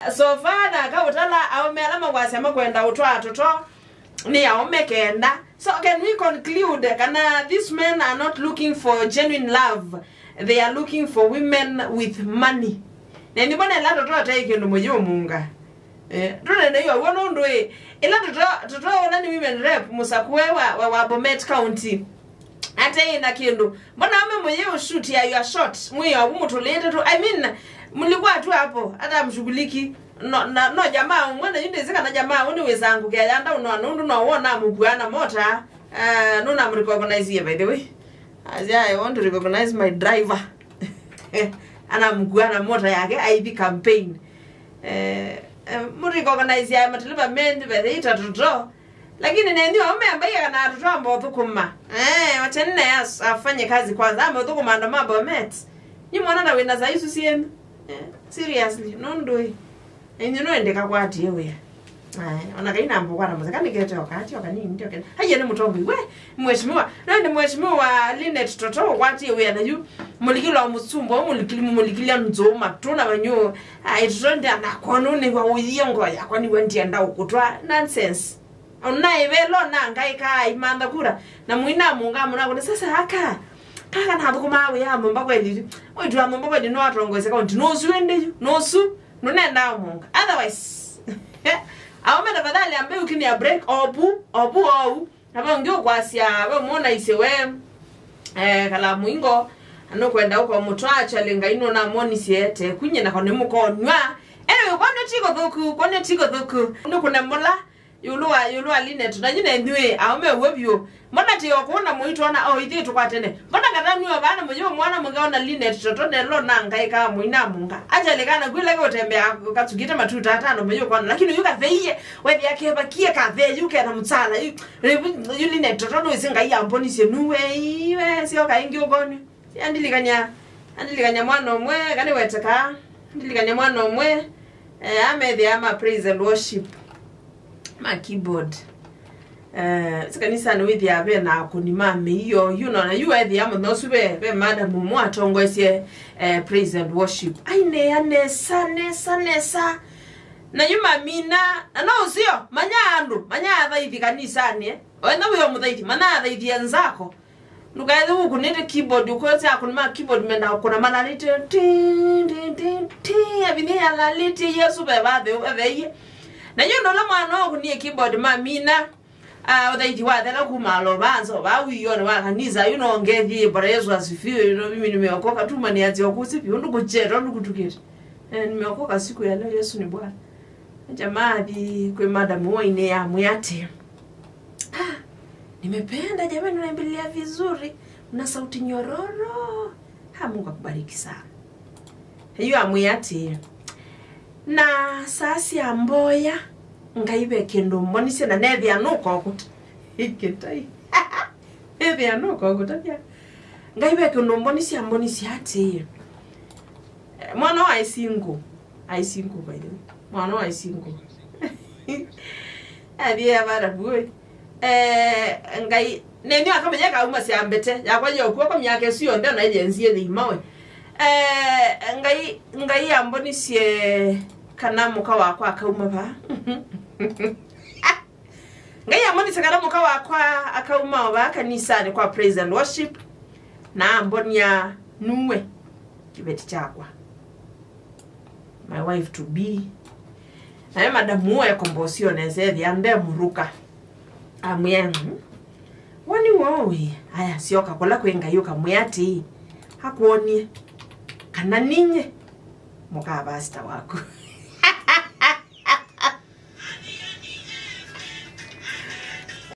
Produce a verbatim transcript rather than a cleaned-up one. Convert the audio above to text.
So far, na kaũtala aũme ala makwasya makwenda ũtwaa tũto nĩ aũme kenda. So can we conclude kana these men are not looking for genuine love? They are looking for women with money. Na nĩ mbona ĩla tũto te kĩndũ mũyĩ ũmunga. Eh, ndũnene yu aw'o nũndũ ĩ, ĩla tũto, tũto ũla nĩ women rep mũsakũe wa, wa, wa Bomet County. Ate ĩna kĩndũ. Mbona aũme mũyĩ ũshuti ya your shot? Mwĩ avu mũtũlĩte tu. I mean, mlikuwa tu hapo, hata mshughuliki. No, na, no jamaa ũmwe na yu ndĩsĩ kana jamaa ũũ nĩwĩsaa ngũkĩa yanda ũnoa nũndũ no wona mũkua na mota. Uh, nũna mrecognize, by the way. As I want to recognize my driver. Anamkua na mota yake aithi campaign. Eh, eh, mrecognize ya mateleva mendi by the way tatuto. Lakini nenyu aũme ambaye kana atuto amba ũthũkũma. Eh, wacheni naye as-, afanye kazi kwanza, amba ũthũkũma andũ ma Bomet. Nĩ mwana na wĩna za isu sienu. Eh, seriously, no ndũĩ. Inyu no ende kakwatie wĩa. Ai, ona kai namba ũkwata mũseka nĩkete okati okanini ndio kene. Haiya nĩ mũtongoi we, mheshimiwa. No nĩ mheshimiwa Linet Toto ũkwatie wĩa na yu. Mũlikilo mũsumbo, mũlikili mũlikilya nzũma tuna wanyu. Ai, Toto ndi anakono nĩ wa ũyie ngoya kwani we ndienda ũkutwa. Nonsense. Ona ivelo na ngai ka imantha kura na muina munga muna kuna sasa aka. Kaka na thukuma wĩa mumba kweli. Mwitu wa mumba kweli no atongoze kaunti no su ende yu. No su. Nũnenda mũnga. Otherwise, aũme tafadhali ambe ũkinia break, obu, obu, ou. Na ve ũngĩ ũkwasya, ve mwona isye we, eh, kala mũingo, anũkwenda ũko mũtwa, actually, Ngai nũnamwonisye te kunye nako nĩ mũkonywa. Anyway, kwone tiko thũku, kwone tiko thũku. Nũkũne mũla, yũlũ wa, yũlũ wa Linet, na nyine nyuĩ, aũme uwe vyũ. Mbona ti o kũna mũitũ ona o ithyĩ tũkwatene? Mbona ngatanua vana mũyũ mwana mũnga ona Linet Toto nelo na ngai ka mũina mũnga? Acha lekana kwĩla ke ũtembea katsukite matuta atano mũyũ kona. Lakini yu katheiye, wethi yake bakie kathe yu kena mtsala. Yu, yu Linet Toto no isi ngai ambonisye nuwe iwe sio kaingi ũkoni. Andilikanya, andilikanya mwana ũmwe, kani weteka. Andilikanya mwana ũmwe, eh, amethĩa ma praise and worship. Ma keyboard. Eh, sikanisani wĩthĩa ve na akũni ma mĩio. You know, na yu ethĩa mũno ũsu ve, ve madam ũmwe atongoesye, eh, praise and worship. Aineea nesa, nesa, nesa. Na yu mamina, na no ũsio, manya andũ, manya athaithi kanisani, eh. Wenda wĩo mũthaithi, mana athaithi enzako. Ndũkaethe ũkunĩte keyboard, ũkwete akũni ma keyboard menda kũna malalĩte, ti, ti, ti, ti, avinya yalalĩte Yesu veva atheie. Na yu ndola mwana ũkunie keyboard mamina, ah, ũthaithi wathela kuma alovanza, va wĩone wa kanisa, yu no ngethie, Bwana Yesu asifiwe, you know, mimi nimeokoka tu, manianzia kusifi, undu kucheta, undu kutukite. Eh, nimeokoka siku ya leo, Yesu ni Bwana. Jamaa athi kwĩ madam waine ya mwĩati. Ah, nimependa jamani, unaimbilia vizuri, una sauti nyororo. Ha, Mungu akubariki sana. Yu amwĩa atĩĩ, na saa sya mboya, Ngai ve kĩndũ mbonisye na nethĩa nũkokũta. Ikitai. Nethĩa nũkokũtavya. Ngai ve kĩndũ mbonisye, mbonisye atĩĩ. Eh, mwana wa isingu. Aisingu, by the way. Mwana wa isingu. Athie avara buwe. Eh, Ngai, nenyo akamenya kauma sya mbete. Yakwa yokuwa kwa miaka ĩsu yonthe, ona ĩye nzie thĩ imawe. Eh, Ngai, Ngai ambonisye kana mũka wakwa akauma va. Ngai ambonisye kana mũka wakwa akauma o va kanisani kwa praise and worship. Na ambonia nuwe kĩveti kyakwa. My wife to be. Naye madamu ũũ ekombosie nesa ethĩa ndemũrũka. Amwĩa, "Mm, woni woo wĩ, aya, syoka kũla kwĩ Ngai ũkamwĩa atĩĩ, akwony'e kana ninyie mũka pastor waku."